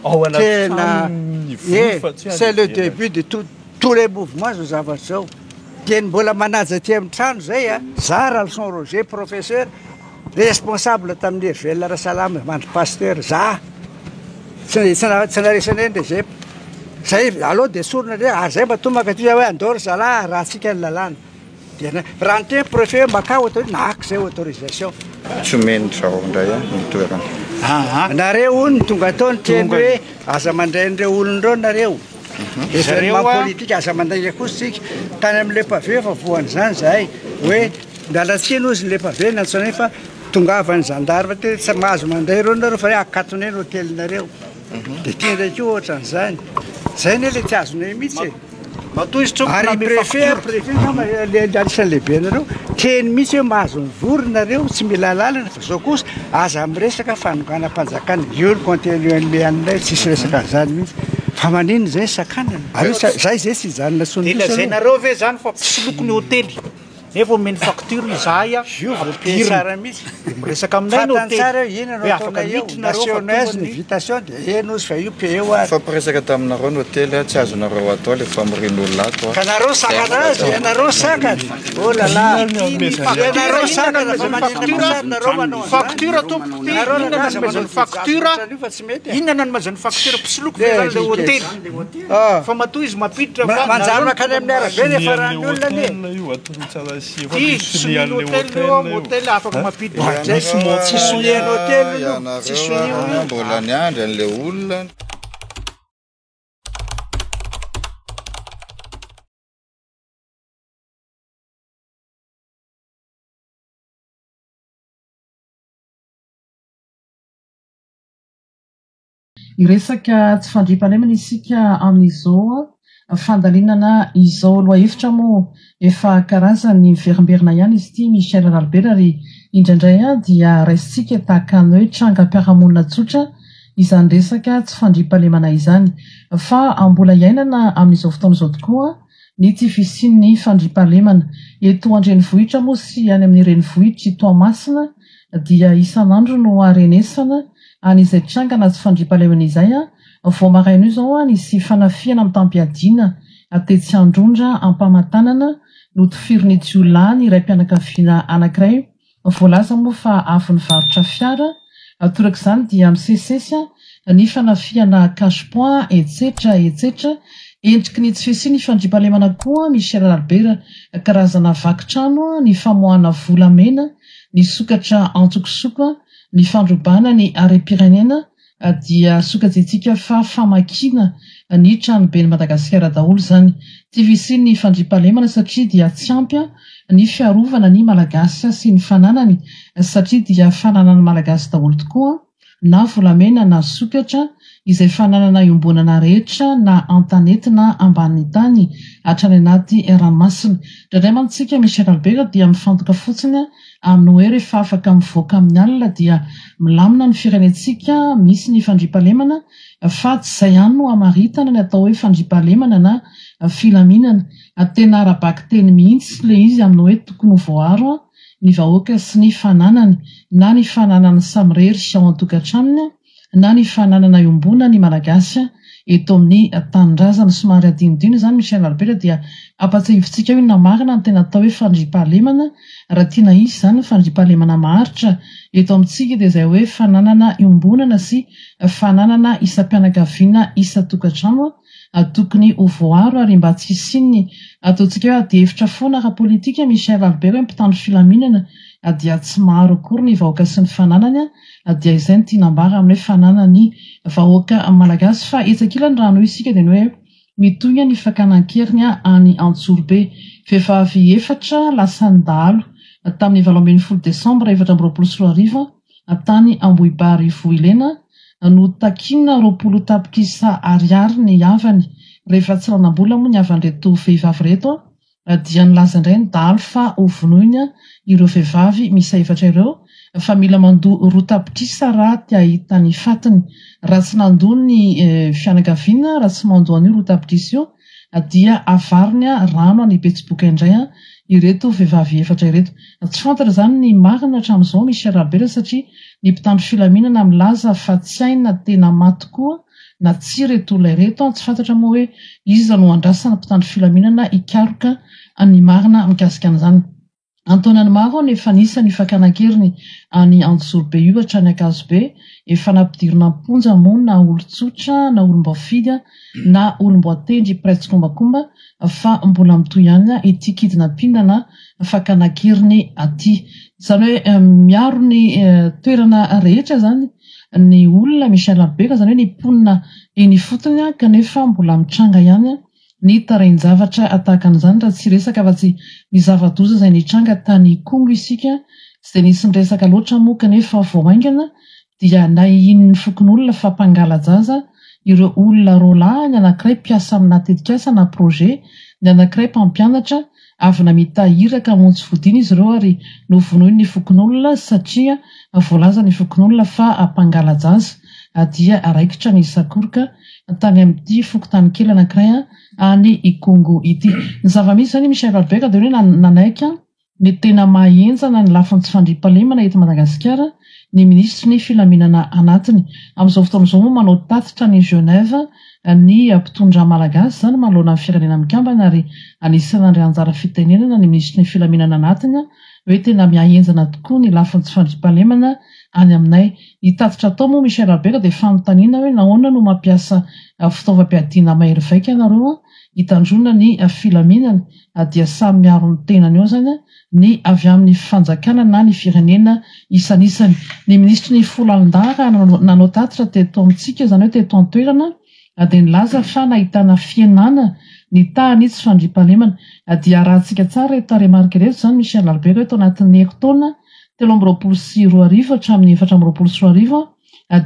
Ao anaty Tena trano ny voa eh, fa tsy any c'est le ivelany. début de tout tous les mouvements zao zavatra zao. Dieny mbola manaja aty amin'ny trano zay a, za Ralison Roger professeur responsable tamin'ny Hery Rasalama Mandry Pasteur za. Tsy tsy na- tsy naresany eny Rezepa. Zay aleo de sorona re ary zay mba tonga aty hoe andao ry zalahy rahantsika ny lalàna. Dia na- raha niteny préfet hoe makà auto- naka zay autorisation. Tsy omeny zao indray ny toerana. Nareo hono tonga tao niteny hoe aza mandray an'ireo olona ireo nareo. Événement politique aza mandainga kosa tsika. Tany amin'le pavé efa voan'izany zahay hoe miala tsiny hozy le pavé nantsoinay fa tongavan'ny gendarme teo tsy mahazo mandray ireo nareo fa hoe akatonay ny hôtelinareo. Dia ty indray koa ohatran'izany. Zay anie le tsy azonay mihitsy e. Matoa izy tompoko Ary nanome préfet, facture. préfet angamba le le anisan'ny lehibe anareo, teny mihitsy hoe mahazo mivory nareo, tsy mila alalana fa zao kosa aza miresaka fanonganam-panjakana. Io ny contenu an'le anay, tsisy resaka an'izany mihitsy. Fa maninona zay sakanana? Aleo sa- zay zay tsy hijanona intsony Dia kosa aloha. lazainareo ve zany fa mpisoloky ny hotely nefa omeny facture izahay a, Io voateny ampidirina. tsara mihitsy. Dia miresaka aminay ny Fantany hotely tsara hoe inona no hoe afaka ataonay eo. miditra nareo fa Nasehonay azy tonga ny ny invitation dia eny ozy fa io paie-o ary. Nifampiresaka taminareo ny hotely a, tsy azonareo atao le famorian'olona ato a. Ka nareo sakana azy, ianareo sakana. Oh là là. Ianareo sakana fa maninona kosa ary nareo manao an'izany? Facture tompoko ty, Nareo inona rangahy aza nanomezan'ny manao facture? ohatran'io fa tsy mety e. Inona nanomezan'ny facture? Mpisoloky ve zany le hotely? Ah. Fa matoa izy mampiditra fa Manjary nareo mankany amin'ny arabe nefa raha ny olona anie. Hôtel io atoro tsara sy efa Ty misy sonia sonia an'le hôtel hôtel io, io. hôtel afaka mampiditra. Zay Misy montant Tsy sonia ny hôtel io, tsy sonia Ianareo io. a, mbola niandry an'le olona. Hiresaka tsy fandriampahalemana isika amin'izao fandalinana izao. Lohahevitra moa efa karazany miverimberina ihany izy ity Michel Ralibera ary indraindray dia raisintsika tahaka ny hoe trangam-piarahamonina tsotra izany resaka tsy fandriampahalemana izany. Fa mbola iainana amin'izao fotoana izao tokoa ny tsy fisian'ny fandriampahalemana. Eto an-drenivohitra moa sy any amin'ny renivohitr'i Toamasina dia isan'andro no harenesana any izay trangana tsy fandriampahalemana izay. Vao maraina io izao nisy fanafihana mitam-piadiana tetsy Androndra Ampamatanana notifirin'ny jiolahy ny raim-pianakaviana anankiray voalaza moa fa avy nivarotra fiara. Torak'izany dia misesisesy ny fanafihana cash point etsetra etsetra. Endriky ny tsy fisian'ny fandriampahalemana koa Michel Albert karazana vaky trano ny famoahana volamena ny sokatra antsokosoko, ny fandrobana ny harem-pirenena dia sokajintsika fa famakiana ny tranoben'i Madagasikara daholo izany. Tsy fisian'ny fandriampahalemana satria dia tsy ampy ny fiarovana ny Malagasy sy ny fananany satria dia fananan'ny Malagasy daholo tokoa na volamena na sokatra, izay fananana iombonana rehetra na an-tanety na ambanin'ny tany hatrany anaty ranomasina. Indraindray mantsy isika Michel Albert dia mifantoka fotsiny amin'ny hoe rehefa afaka mivoaka amin'ny alina dia milamina ny firenentsika, misy ny fandriampahalemana fa tsy izay ihany no hamaritana ny atao hoe fandriampahalemana na filaminana. Tena ara-bakiteny mihitsy ilay izy amin'ny hoe tokony ho voaaro ny vahoaka sy ny fananany, na ny fananany samirery ao an-tokantranony na ny fananana iombonan'ny Malagasy eto amin'ny tanindrazana. Somary adinodino izany Michel Albert dia ampatsiahivintsika hoe inona marina ny tena atao hoe fandriampahalemana. Raha tiana hisy izany ny fandriampahalemana maharitra eto amintsika dia izay hoe fananana iombonana sy fananana isam-pianakaviana isan-tokantrano tokony ho voaaro ary mba tsy hisian'ny ataontsika hoe adihevitra foana ara-politika Michel Albert hoe mpitandro filaminana dia tsy maro akory ny vahoaka sy ny fananany dia izay no tiana ambara amin'ny hoe fananan'ny vahoaka malagasy fa etsy ankilany raha hanohy isika dia ny hoe mitohy ny fakana an-keriny any Antsorobe vehivavy efatra lasan'ny dahalo tamin'ny 18 desambra 2024 tany Ambohibary Vohilena notakiana 20 tapitrisa ariary ny havany. Rehefa tsy nanam-bola moa ny havan'ireto vehivavy ireto dia nilaza indray ny dahalo fa hovonoiny ireo vehivavy miisa efatra ireo fa mila mandoa roa tapitrisa raha te hahita ny fatiny. Raha tsy nandoa ny fianakaviana, raha tsy mandoa an'io roa tapitrisa io. dia avariny rano any Betsiboka indray ireto vehivavy efatra ireto. Tsy fantatra izany ny marina hatramin'izao Michel Rabela satria ny mpitandro filaminana milaza fa tsy hay na tena maty koa na tsia ireto olona ireto. Tsy fantatra moa hoe iza no andrasana mpitandro filaminana hikaroka ny marina mikasika an'izany. An-taonany maro no efa nisy ny fakana an-keriny any Anjozorobe io hatrany Ankazobe. Efa nampidirina am-ponja moa na olon-tsotra na olom-boafidy na olom-boatendry mpiray tsikombakomba fa mbola mitohy ihany ity kidnapping na fakana an-keriny aty. Izany hoe miaro ny toerana rehetra izany ny olona, Michel Abeka, izany hoe ny mponina eny ifotony kanefa mbola mitranga ihany ny tarehin-javatra tahaka an'izany raha tsy hiresaka afa-tsy ny zava-doza izay nitranga tany Ikongo isika, tsy dia nisy niresaka loatra moa kanefa vao haingana dia nahihin'ny fokonolona fa mpangala-jaza ireo olona roalahy, ny anankiray mpiasa amina tetikasa na projet, ny anankiray mpampianatra, avy namita iraka hamonjy fodiana izy ireo ary novonoin'ny fokonolona satria voalazan'ny fokonolona fa mpangala-jaza dia raikitra ny sakoroka tany amin'ity fokontany kely anankiray any Ikongo ity. Ny zava-misy izany Michel Albert dia hoe nanaiky ny tena maha henjana ny lafiny tsy fandriampahalemana eto Madagasikara ny minisitry ny filaminana anatiny. Amin'izao fotoana izao moa manao tatitra any Genève ny mpitondra malagasy izany manoloana ny Firenena Mikambana ary anisan'ny nandray anjara fitenenana ny minisitry ny filaminana anatiny hoe tena mihahenjana tokoa ny lafiny tsy fandriampahalemana any aminay. Ny tatitra atao moa Michel Albert dia fanontaniana hoe nahoana no mampiasa fitaovam-piadiana mahery vaika ianareo hitandroana ny filaminana dia samy miaro ny tenany eo izany ny avy amin'ny fanjakana na ny firenena isanisany. Ny minisitry ny foloalindahy raha nanao tatitra teto amintsika, izany hoe teto an-toerana, dia nilaza fa nahitana fihenana ny tahan'ny tsy fandriampahalemana. Dia arahantsika tsara ireto tarehimarika ireto izany Michel Albert hoe tao anatin'ny herintaona 2023 hatramin'ny 2024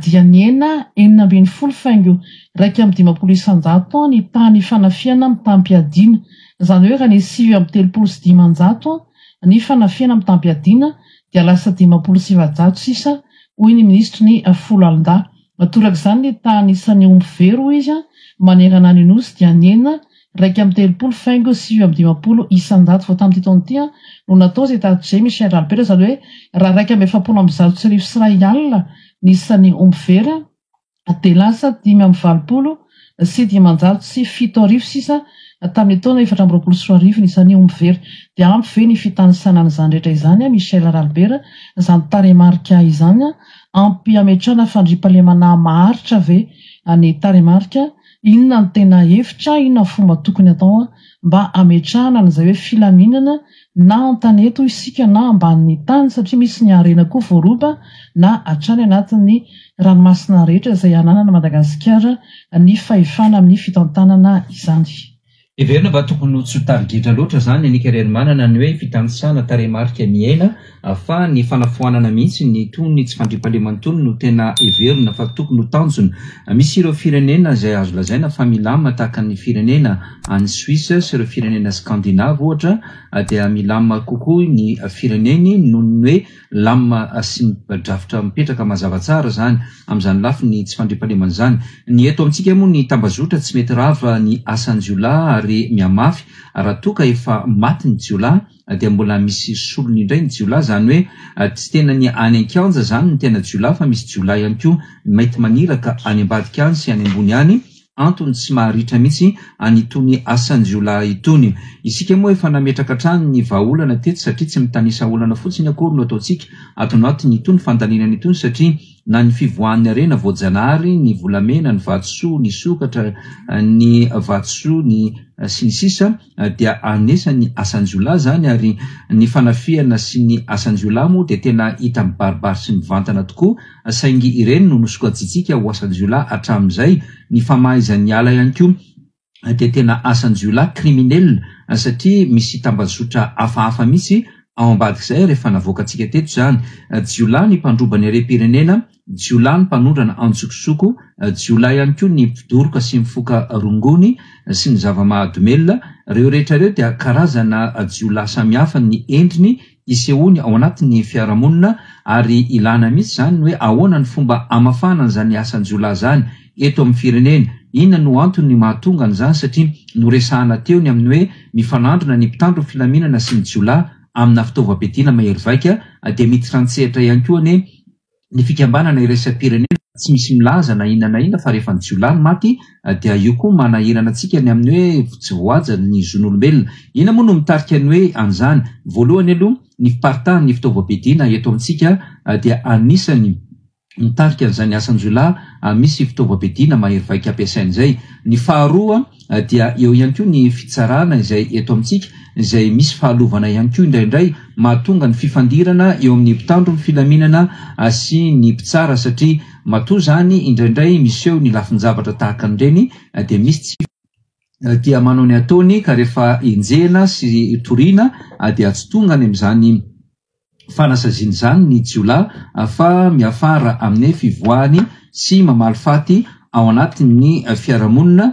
dia nihena 16 faingo 51% ny tahan'ny fanafihana mitam-piadiana. Izany hoe raha nisy 539 ny fanafihana mitam-piadiana dia lasa 450 sisa hoy ny minisitry ny foloalindahy. Torak'izany ny tahan'ny isan'ny omby very hoy izy manerana ny Nosy dia nihena 31 faingo 59% vao tamin'ity taona ity no natao izay tatitra izay Michel Ralibera izany hoe raha 1141 ny isan'ny omby very dia lasa 585 sisa tamin'ny taona 2024 ny isan'ny omby very. Dia ampy ve ny fitanisana an'izany rehetra izany Michel Ralibera izany tarehimarika izany? Ampy hametrahana fandriampahalemana maharitra ve ny tarehimarika? Inona no tena hevitra, inona ny fomba tokony atao mba hametrahana an'izay hoe filaminana na an-tanety hoy isika na ambanin'ny tany satria misy ny harena koa voaroba na hatrany anatin'ny ranomasina rehetra izay ananan'i Madagasikara ny fahefana amin'ny fitantanana izany. Heverina fa tokony ho tsy ho tarigetra loatra izany Annick Hererimanana ny hoe fitanisana tarehimarika mihena fa ny fanafoanana mihitsy ny itony tsy fandriampahalemana itony no tena heverina fa tokony ho tanjona. Misy ireo firenena izay azo lazaina fa milamina tahaka ny firenena any Suisse sy ireo firenena Scandinave ohatra dia milamina kokoa ny fireneny noho ny hoe lamina sy drafitra mipetraka mazava tsara izany amin'izany lafiny tsy fandriampahalemana izany. Ny eto amintsika moa ny tambazotra tsy mety rava ny asan-jiolahy ary mihamafy raha toa ka efa maty ny jiolahy dia mbola misy solony indray ny jiolahy izany hoe tsy tena ny any an-kianja izany ny tena jiolahy fa misy jiolahy ihany koa mety maniraka any ambadika any sy any ambony any antony tsy maharitra mihitsy an'itony asan-jiolahy itony. Isika moa efa nametraka hatrany ny vahaolana teto satria tsy mitanisa olana fotsiny akory no ataontsika ato anatin'itony fandalinana itony satria na ny fivoahan'ny harena voajanahary, ny volamena, ny vatosoa, ny sokatra, ny vatosoa, ny sy ny sisa dia anisan'ny asan-jiolahy izany ary ny fanafihana sy ny asan-jiolahy moa dia tena hita mibaribary sy mivantana tokoa saingy ireny no nosokajintsika ho asan-jiolahy hatramin'izay, ny famaizan'ny ala ihany koa dia tena asan-jiolahy, criminel, satria misy tambazotra hafahafa mihitsy ao ambadik'izay rehefa navoakantsika teto izany, jiolahy ny mpandroba ny harem-pirenena, Jiolahy ny mpanondrana antsokosoko, jiolahy ihany koa ny mpidoroka sy mifoka rongony sy ny zava-mahadomelina, ireo rehetra ireo dia karazana jiolahy samihafa ny endriny isehoany ao anatin'ny fiarahamonina ary ilana mihitsy izany ny hoe ahoana ny fomba hamafana an'izany asan-jiolahy izany eto amin'ny firenena. Inona no antony mahatonga an'izany satria noresahana teo ny amin'ny hoe mifanandrina ny mpitandro ny filaminana sy ny jiolahy amina fitaovam-piadiana mahery vaika dia miditra an-tsehatra ihany koa anie ny fikambanana iraisam-pirenena tsy misy milaza na inona na inona fa rehefa ny jiolahy no maty dia io koa manahirana antsika ny amin'ny hoe tsy voahaja ny zon'olombelona. Inona moa no mitarika ny hoe an'izany? Voalohany aloha ny fiparitahan'ny fitaovam-piadiana eto amintsika dia anisan'ny mitarika an'izany asan-jiolahy misy fitaovam-piadiana mahery vaika ampiasaina izay. Ny faharoa dia eo ihany koa ny fitsarana izay eto amintsika izay misy fahalovana ihany koa indraindray mahatonga ny fifandirana eo amin'ny mpitandro ny filaminana sy ny mpitsara satria matoa izany indraindray miseho ny lafin-javatra tahaka an'ireny dia misy tsy dia manao ny ataony ka rehefa enjehina sy toriana dia tsy tonga any amin'izany fanasaziana izany ny jiolahy fa miafara amin'ny fivoahany sy mamaly faty ao anatin'ny fiarahamonina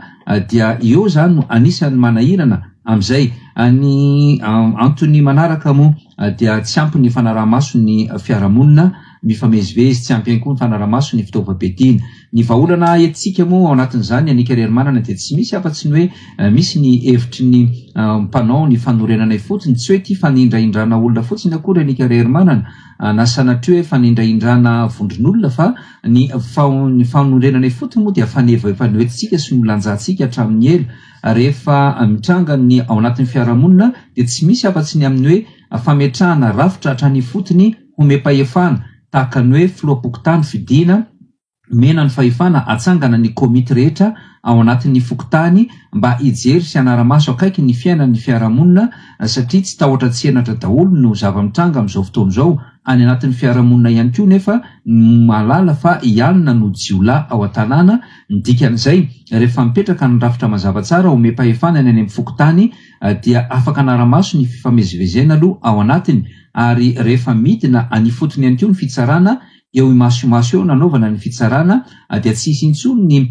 dia eo izany no anisan'ny manahirana amin'izay. Ny antony manaraka moa dia tsy ampy ny fanaraha-maso ny fiarahamonina mifamezivezy, tsy ampy ihany koa ny fanaraha-maso ny fitaovam-piadiana. Ny vahaolana entintsika moa ao anatin'izany Annick Hererimanana dia tsy misy afa-tsy ny hoe misy ny hevitry ny mpanao ny fanorenana ifotony, tsy hoe ity fanindrahindrana olona fotsiny akory Annick Hererimanana na sanatria hoe fanindrahindrana vondron'olona fa ny ny fanorenana ifotony moa dia faneva efa noentintsika sy nolanjantsika hatramin'ny ela rehefa mitranga ny ao anatin'ny fiarahamonina dia tsy misy afa-tsy ny amin'ny hoe fametrahana rafitra hatrany ifotony homem-pahefana tahaka ny hoe filoham-pokontany fidiana Omena ny fahefana hatsangana ny komity rehetra ao anatin'ny fokontany mba hijery sy hanara-maso akaiky ny fiainan'ny fiarahamonina satria tsy tahotra tsy henatra daholo no zava-mitranga amin'izao fotoana izao any anatin'ny fiarahamonina ihany koa nefa ny mahalala fa i anona no jiolahy ao an-tanàna ny dikan'izay rehefa mipetraka ny rafitra mazava tsara omem-pahefana ny any amin'ny fokontany dia afaka hanara-maso ny fifamezivezena aloha ao anatiny ary rehefa midina any ifotony ihany koa ny fitsarana eo imaso imaso eo nanaovana ny fitsarana dia tsy hisy intsony ny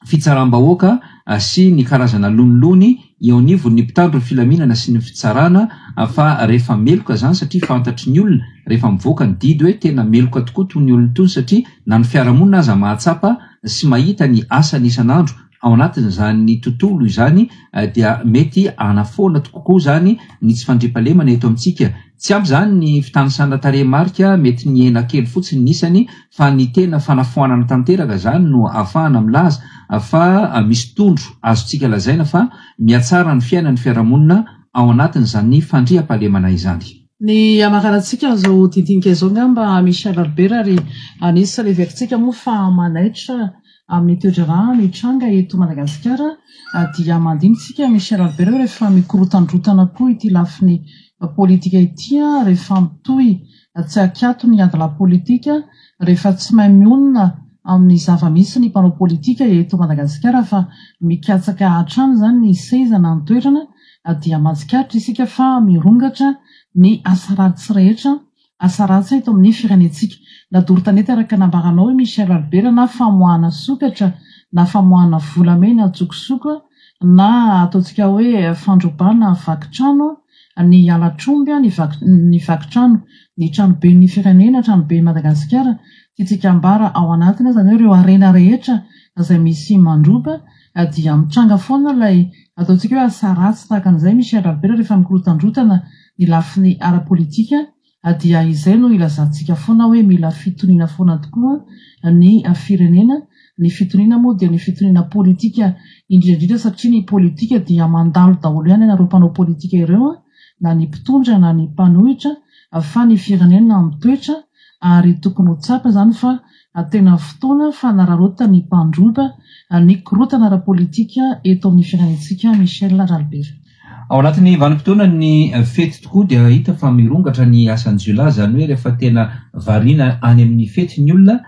fitsaram-bahoaka sy ny karazana lonilony eo anivon'ny mpitandro ny filaminana sy ny fitsarana fa rehefa meloka izany satria fantatry ny olona rehefa mivoaka ny didy hoe tena meloka tokoa tony olona itony satria na ny fiarahamonina aza mahatsapa sy mahita ny asany isan'andro ao anatin'izany tontolo izany dia mety hanafoana tokoa izany ny tsy fandriampahalemana eto amintsika. Tsy ampy izany ny fitanisana tarehimarika, mety nihena kely fotsiny ny isany fa ny tena fanafoanana tanteraka izany no ahafahana milaza fa misy tondro azontsika lazaina fa mihatsara ny fiainan'ny fiarahamonina ao anatin'izany fandriampahalemana izany. Ny hamaranantsika an'izao didinika izao angamba Michel Albert ary anisan'ny heverintsika moa fa manaitra Amin'ny toe-draharaha mitranga eto Madagasikara dia mandinika isika Michel Albert hoe rehefa mikorotandrotana koa ity lafiny politika ity, rehefa mitohy tsy ankiato ny adilahy politika, rehefa tsy mahay mionona amin'ny zava-misy ny mpanao politika eto Madagasikara fa mikatsaka hatrany izany ny seza na ny toerana dia mahatsikaritra isika fa mirongatra ny asa ratsy rehetra Asa ratsy eto amin'ny firenentsika. Na doro tanety araka nambaranao i Michel Albert na famoahana sokatra na famoahana volamena antsokosoko na ataontsika hoe fandrobana vaky trano, ny halatr'omby, ny vaky ny vaky trano, ny tranoben'ny firenena, tranoben'i Madagasikara, tiantsika ambara ao anatiny izany hoe ireo harena rehetra izay misy mandroba dia mitranga foana ilay ataontsika hoe asa ratsy tahaka an'izay Michel Albert rehefa mikorotandrotana ny lafiny ara-politika dia izay no ilazantsika foana hoe mila fitoniana foana tokoa ny firenena, ny fitoniana moa dia ny fitoniana politika indrindra indrindra satria ny politika dia mandalo daholo ihany ianareo mpanao politika ireo na ny mpitondra na ny mpanohitra fa ny firenena mitoetra ary tokony ho tsapa izany fa tena fotoana fanararaotan'ny mpandroba ny korontana ara-politika eto amin'ny firenentsika Michel Ralibera. Ao anatin'ny vanim-potoanan'ny fety tokoa dia hita fa mirongatra ny asan-jiolahy, izany hoe rehefa tena variana any amin'ny fety ny olona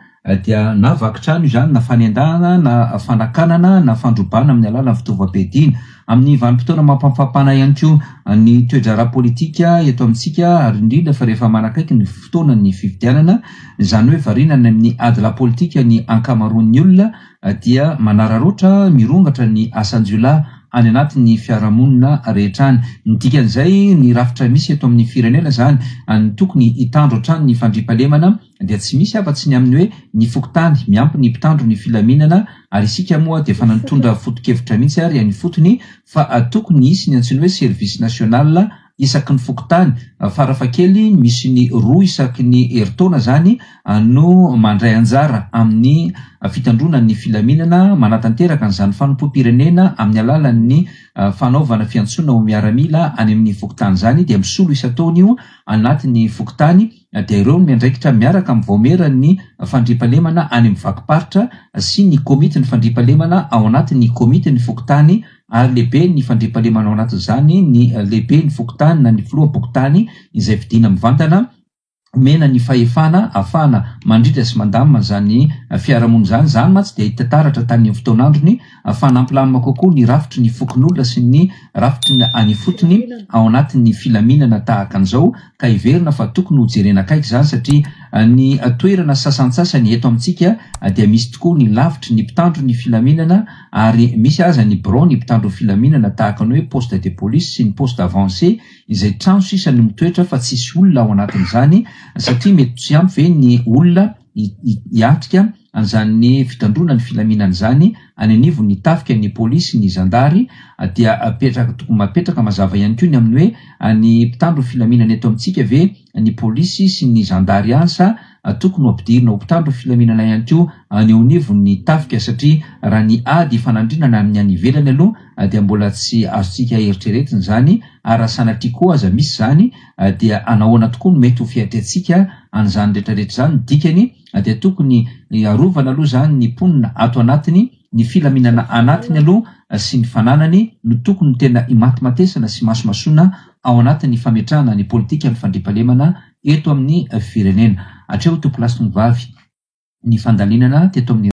dia na vaky trano izany na fanendahana na fanakanana na fandrobana amin'ny alalan'ny fitaovam-piadiana. Amin'ny vanim-potoana mampafampana ihany koa ny toe-draharaha politika eto amintsika ary indrindra fa rehefa manakaiky ny fotoanan'ny fifidianana, izany hoe variana any amin'ny adilahy politika ny ankamaroan'ny olona dia manararaotra mirongatra ny asan-jiolahy. any anatin'ny fiarahamonina rehetra any. Ny dikan'izay, ny rafitra misy eto amin'ny firenena izany, ny tokony hitandro hatrany ny fandriampahalemana dia tsy misy afa-tsy ny amin'ny hoe ny fokontany miampy ny mpitandro ny filaminana ary isika moa dia efa nitondra foto-kevitra mihitsy ary any ifotony fa tokony hisy ny antsoina hoe service national isaky ny fokontany, farafakely misy ny roa isaky ny herintaona izany no mandray anjara amin'ny fitandroana ny filaminana, manatanteraka an'izany fanompoam-pirenena amin'ny alalan'ny fanaovana fiantsoana ho miaramila any amin'ny fokontany izany dia misolo isan-taona io anatin'ny fokontany dia ireo no miandraikitra miaraka amin'ny vaomieran'ny fandriampahalemana any amin'ny vakim-paritra sy ny komitin'ny fandriampahalemana ao anatin'ny komitin'ny fokontany ary lehiben'ny fandriampahalemana ao anatin'izany ny lehiben'ny fokontany na ny filoham-pokontany izay fidiana mivantana omena ny fahefana ahafahana mandrindra sy mandamina izany fiarahamonina izany. Izany mantsy dia hita taratra tany amin'ny fotoan'androny fa nampilamina kokoa ny rafitry ny fokonolona sy ny rafitry ny any ifotony ao anatin'ny filaminana tahaka an'izao ka heverina fa tokony ho jerena akaiky izany satria ny toerana sasantsasany eto amintsika dia misy tokoa ny lavitry ny mpitandro ny filaminana ary misy aza ny birao ny mpitandro ny filaminana tahaka ny hoe poste de police sy ny poste avancé izay trano sisa no mitoetra fa tsisy olona ao anatin'izany satria mety tsy ampy ve ny olona hiatrika an'izany fitandroana ny filaminana izany any anivon'ny tafika, ny polisy, ny zandary dia apetraka tokony mapetraka mazava ihany koa ny amin'ny hoe ny mpitandro ny filaminana eto amintsika ve ny polisy sy ny zandary ihany sa tokony ho ampidirina ho mpitandro ny filaminana ihany koa ny eo anivon'ny tafika satria raha ny ady ifanandrinana amin'ny any ivelany aloha dia mbola tsy azontsika eritreretina izany ary raha sanatria koa aza misy izany dia anahoana tokoa no mety ho fiatrehantsika an'izany rehetrarehetra izany ny dikany dia tokony arovana aloha izany ny mponina ato anatiny, ny filaminana anatiny aloha sy ny fananany no tokony tena imatimatesana sy imasomasoana ao anatin'ny fametrahana ny politikan'ny fandriampahalemana eto amin'ny firenena. Hatreo tompolahy sy tompovavy ny fandalinana teto amin'ny.